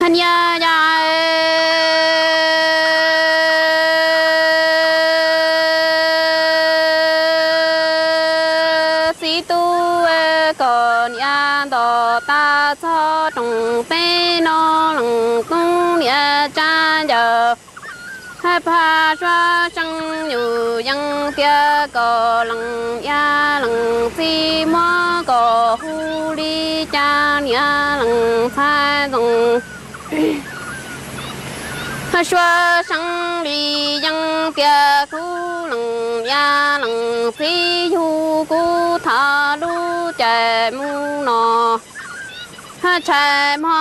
Niam yau txiv tub, kom niam nto tas txog rooj teb no leej tub niam tsa ncaws. Phaj Suav Seej yus yeej tias kom leej niam leej txiv muab kom hu li cas niam leej ntxhais ntxoo. Suav Seej li yeej tias kuv leej niam leej txiv yug kuv thov lub caij mus no. Tshais hmo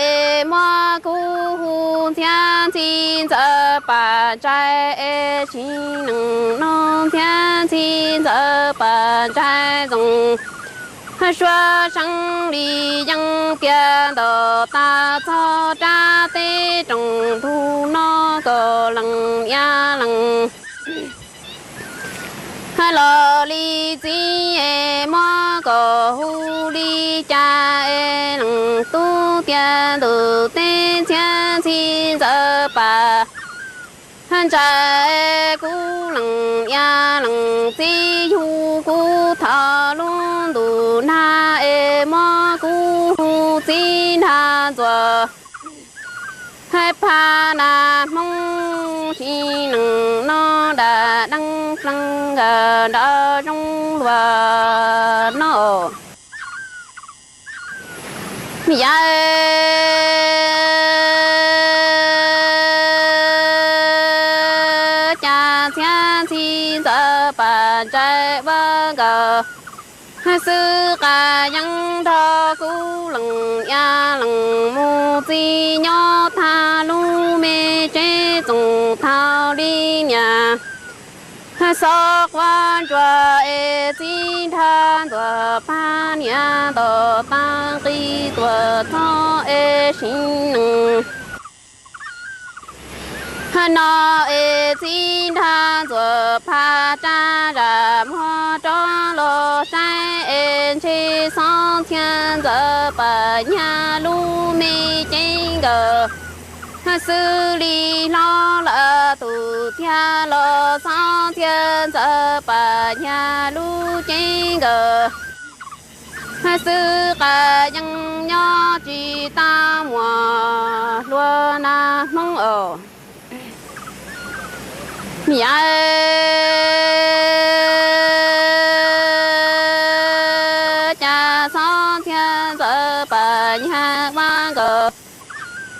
es muab kuv hu ntxhiab ntxhi ntxawm pam ntshai es sim neej no ntxhiab ntxhi ntxawm pam ntshai ntxoo. Suav Seej li yeej tias nto tas txog rab teb rooj ntug no kom leej niam leej los li txiv es muab kom hu li cas es leej tub tias ntuj teb ntxhiab ntxhi ntxawm pam ntshai kuv leej niam leej txiv yug kuv thov lub ntuj nag es muab kuv hu txiv nrag ntxuav. Phaj Nas Hmoob sim neej no dam deeb plees nkaus nram zoov luag no. Yawm cas ntxhiab ntxhi ntxawm pam ntshai ua nkaus xwb qas yeej nrog kuv leej niam leej mus txiv nyob thaj lub me tsev txoos thaum li niam. Xob quav ntsuag es txiv nrag ntxuav phaj niam nto tas nqis tuaj txog es sim neej no es txiv nrag ntxuav phaj rab zam muag rov los saib es ntshe xob ntxhiab ntxawm pam nyag lub me ceeb nkaus xwb li hlob lawm tus tiag los xob ntxhiab ntxawm pam nyag lub ceeb nkaus xwb qas yeej nyob tsis tau muaj hlua nas hmoob os. Yawm cas xob ntxhiab ntxawm pam nyag ua nkaus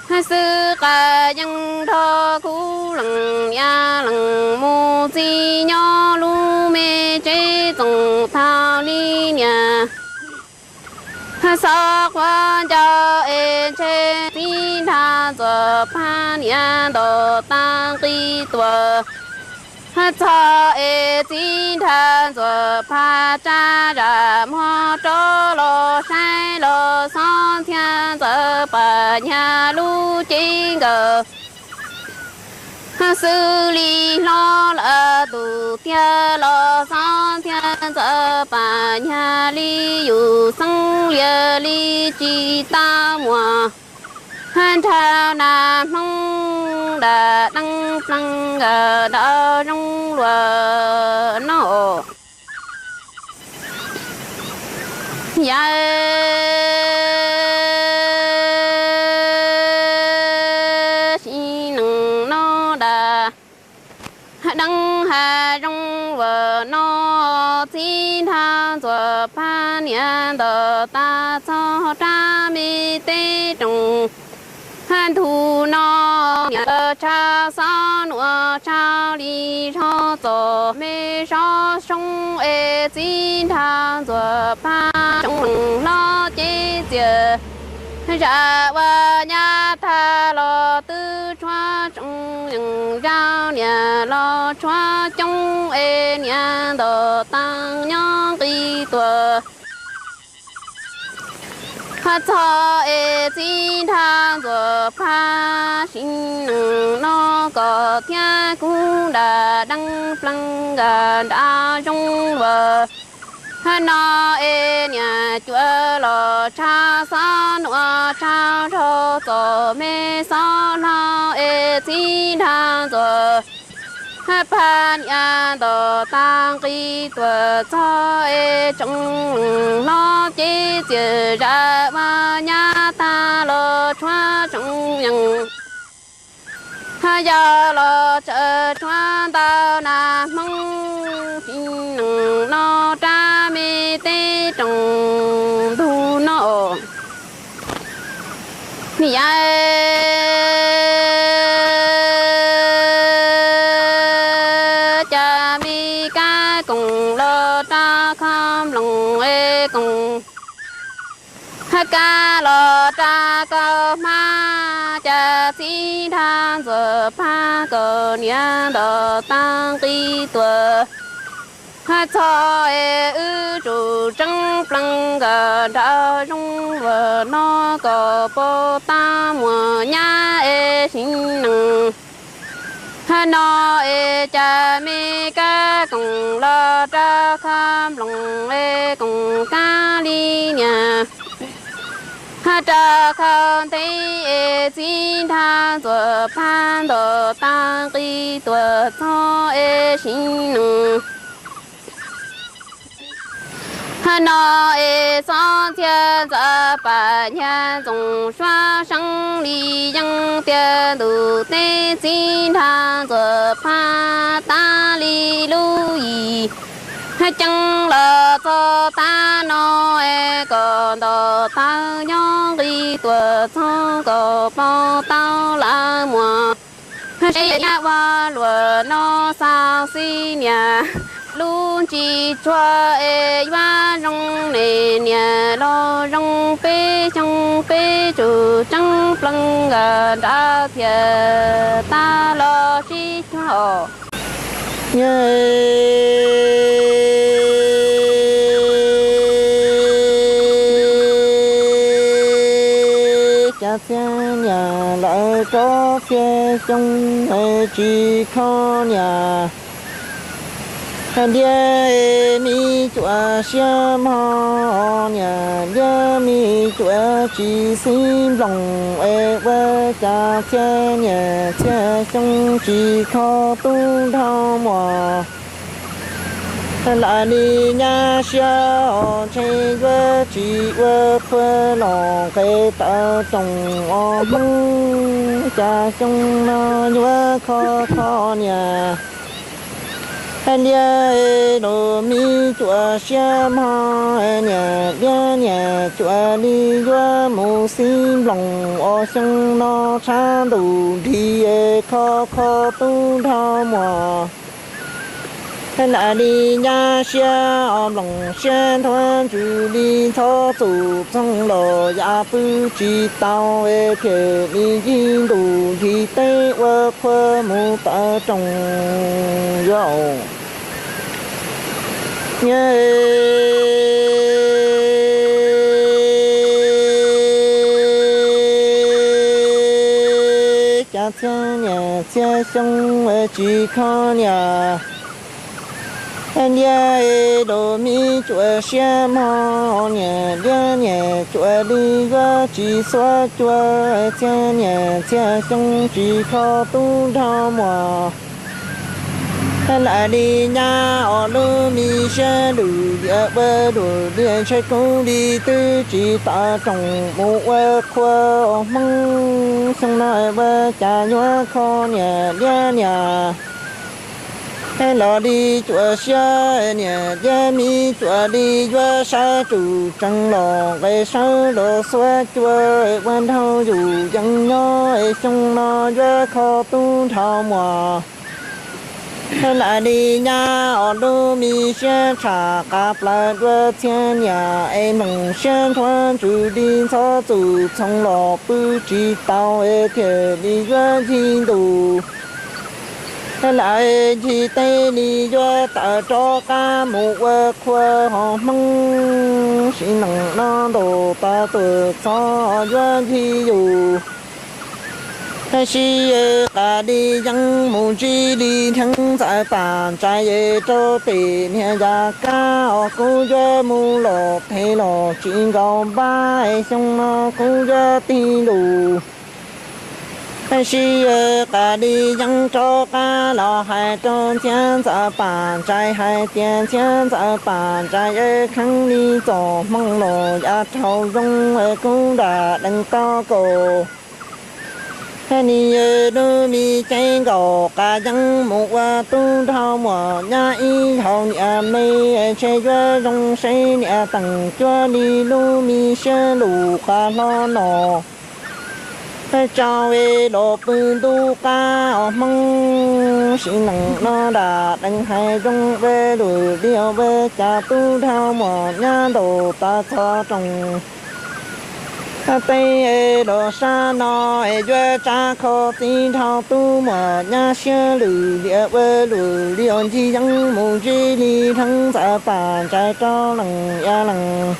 xwb qas yeej nrog kuv leej niam leej mus txiv nyob lub me tsev txoos thaum li niam. Xob quav ncauj es ntshe txiv nrag ntxuav phaj niam nto tas nqis tuaj txog es txiv nrag ntxuav phaj rab zam muag rov los saib los xob ntxhiab ntxawm pam nyag lub ceeb nkaus xwb li hlob lawm tus tiag los xob ntxhiab ntxawm pam nyag li yus xeeb lias li tsis tau muaj nrag nas hmoob dam deeb plees nkaus nram zoov luag no. Yawm sim neej no dam deeb hav zoov luag no txiv nrag ntxuav phaj niam nto tas txog rab me teb rooj ntug no. Niam tshaj xob nuam tshaj li zog txom me zog soob es txiv nrag ntxuav phaj soob leej hlob cev txias zam ua nyab tag los twb tshuav soob yeej zaj niam los tshuav coob es niam nto tas nyob nqis tuaj txog es txiv nrag ntxuav phaj sim neej no kom thiab kuv dam deeb plees nkaus nram zoov luag No es niam cuam los tshaj xob nuam tshaj nrho txom me xob hlo es txiv nrag ntxuam phaj niam ntawm tag nqi tuam txog es tsoom leej hlob cev txias zam ua nyab tag los tshuav tsoom yees yog los tsaws tshuav ntau nas hmoob sim neej no rab me teb rooj ntug no. Niam cas me kab koom los rau kho nploos es koom kab los rau koj hmab cas txiv nrag ntxuam phaj kom niam ntawm tag nqi tuam txog es wb tsum tseeb plees nkawd nrog zoo luag no kom pab tau muam nyab es sim neej no es cas me kab koom los rau kho nploos es koom kab li niam rau kho ntev es txiv nrag ntxuam phaj ntawm tag nqi tuam txog es sim neej no es xob ntxhiab ntxawm pam nyag ntxoov suab seeb li yeej tias ntuj teb txiv nrag ntxuam phaj tas li lub yim ceeb los txog tas no es kom ntaus tawv nyob nqi tuam txog kom pab tau lawv muam seb nyab ua luag no xaus xij niam lub ntsis tshua es yuav zoo ne niam los zoo peb xyoo peb tsum tseeb plees nkawd nrog thiaj tas los sib cuag os. Niam cas txhiaj niam lawv rov txhiaj xyoo tsis kho niam. Ntiab me cuam siab mog niam, ntiab me cuam tsis xib nploos es ua cas txhiaj niam txhiaj xyoo tsis kho tub nrog muam. Lam li nyab siab os, ntshe yuav tsis ua qhua los nqes tawm rooj os Hmoob, cas xyoo no yuav kho kho niam. Ntiab los me cuam siab mog niam, ntiab niam cuam li yuav mus xib nploos os, xyoo no tshav ntuj nrig es kho kho tub nrog muam. Lam li nyab siab os, nploos siab nthuav ntsws li ntxhov txuj txoog los yam pw tsis tau es thiaj li ncig ntuj ncig teb ua qhua mus tawm rooj yuav. Niam cas txhiaj niam txhiaj xyoo tsis kho niam. Ntiab los me cuam siab mog niam, ntiab niam cuam li yuav tsis xuav cua, txhiaj niam txhiaj xyoo tsis kho tub nrog muam. Lam li nyab os, lub me siab lwj liam ua luj liam ntshai kub li twb tsis tawm rooj mus ua qhua os Hmoob, xyoo no ua cas yuav kho niam, ntiab niam. Los li cuam siab niam, ntiab me cuam li yuav sawv tsuj tsees los nqes sawv los xuav cua ua nraug yus yees nyob es xyoo no yuav kho tub nrog muam. Lam li nyab os, lub me siab tshaj qab plaws dua txhiaj niam es nploos siab nthuav ntsws li ntxhov txuj txoog los pw tsis tau es thiaj li yuav ncig ntuj. Lam ncig teb li yuav tawm rov qab mus ua qhua os Hmoob, sim neej no ntuj tas tuam txog yuav ncig yus. Sib qas li yeeb mus ntsib li dheev ntxawm pam ntshai rau pem niag yav kab os, kuv yuav mus los them los tsis nkaus npab, xyoo no kuv yuav tig lus. Sib qas li yeeb rov qab los hais rau ntxhiab ntxawm pam ntshai hais tias ntxhiab ntxawm pam ntshai, kheev li txom hmoo los yav rau zoo, kuv nram dees tau kaus. Nis lub me ceeb nkaum qas yeeb mus ua tub nraug muam nyab ib zaug niam me, ntshe yuav zoo seb niam teem cuab li lub me siab lus qas hlo no. Tsau es los pw ntuj qab os, Hmoob sim neej no nram dees hais zoo ua luam li ua cas tub nraug muam nyab ntaus tas txog roos. Tej es los sab no es yuav tsa kho txiv nraug tub muam nyab siab lwm liam ua luam li os, ncig yeeb mus ntsib li dheev ntxawm pam ntshai rau leej yaj leej.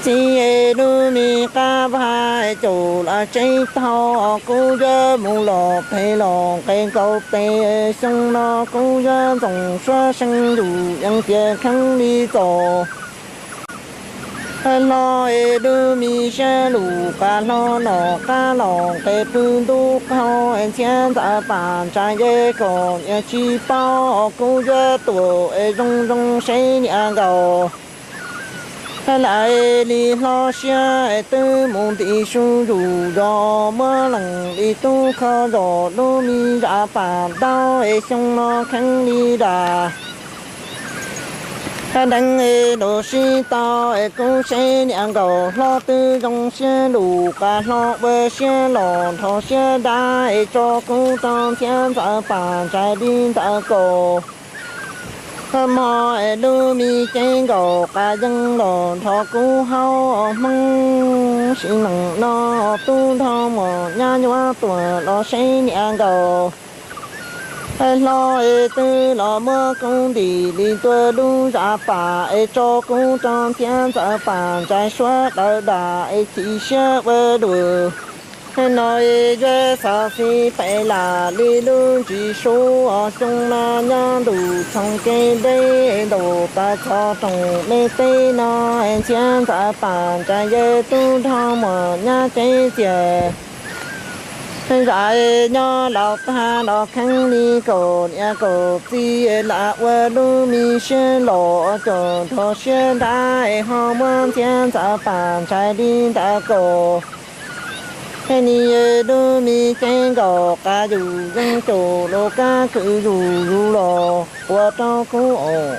Txiv es lub me qab vag caum los tseb taug, kuv yuav mus los them los nqes nkaus tes, xyoo no kuv yuav ntxoov suab seej yus yeej tias kheev li txom hlo es lub me siab lus qas hlo no, qab los nqes pw ntuj qaug, ntxhiab ntxawm pam ntshai kom niam tsis paub, kuv yuav tuam es zoo zoo seb niam nkaus. Lawv li hlob siab twb mus nti su zus zos, muab leej li tub kho zos lub me zam pam ntaub, xyoo no kheev li ram dees los sib tau, kuv seb niam nkaus hlob twb zoo siab lus qas hlo ua siab los nrho siab dab, tso kuv rau ntxhiab ntxawm pam ntshai li ntawd kaus. Hmo es lub me ceeb nkaum qas yeeb los nrho kuv haub, Hmoob sim neej no tub nraug muam nyab yuav tuam los seb niam nkaus. Hlob es twb los muab kuv ntim li ntua lub zam pam, es tso kuv rau ntxhiab ntxawm pam ntshai suab dawv dam, es chim siab ua luam no es yuav xav xis pem lam li lub ntsis sub os, xyoo no nyob ntuj txhoov kev deb, ntaus tas txog roos me teb no, ntxhiab ntxawm pam ntshai yawg tub nraug muam nyab ceeb txias. Zam nyob laus tag los kheev li kaum niam kaum txiv, lam ua lub me siab los caum nrho siab nrab, es ho muab ntxhiab ntxawm pam ntshai li ntawd kaus. Nis lub me ceeb nkaum qas yus yeej caum los kab kwv zus zus los ua rau kuv os.